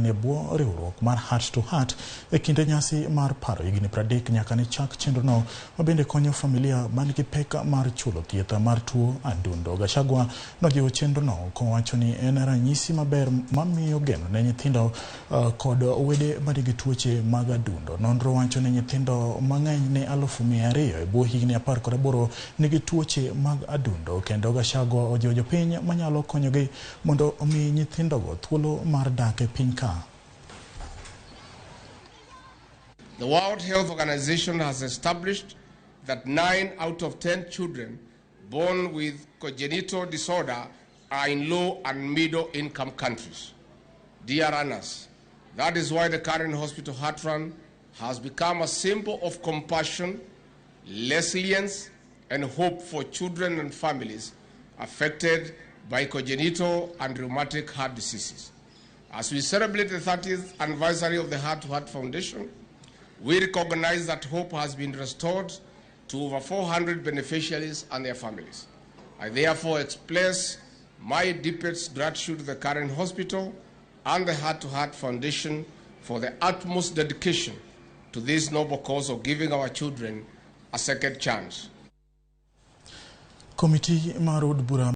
gin e bwo riwruok mar Heart to Heart e kinde nyasi mar paro higni 30 nyaka ne chak chenrono ma bende konyo familia man gi pek mar chulo thieth mar tuo adundo. Gachagua nojiwo chenrono kowacho ni en ranyisi maber mamiyo geno ne nyithindo kod wede manigi tuoche mag adundo. Nonro wacho ni nyithindo mang'eny ne 200,000 e bwo higni 18 nigi tuoche mag adundo kendo Gachagua ojiwo jopiny manyalo konyogi mondo omi nyithindogo thuolo mar dak e piny ka. The World Health Organization has established that 9 out of 10 children born with congenital disorder are in low and middle income countries. Dear runners, that is why the Karen Hospital Heart Run has become a symbol of compassion, resilience, and hope for children and families affected by congenital and rheumatic heart diseases. As we celebrate the 30th anniversary of the Heart to Heart Foundation, we recognize that hope has been restored to over 400 beneficiaries and their families. I therefore express my deepest gratitude to the Karen Hospital and the Heart to Heart Foundation for the utmost dedication to this noble cause of giving our children a second chance. Komiti mar od bura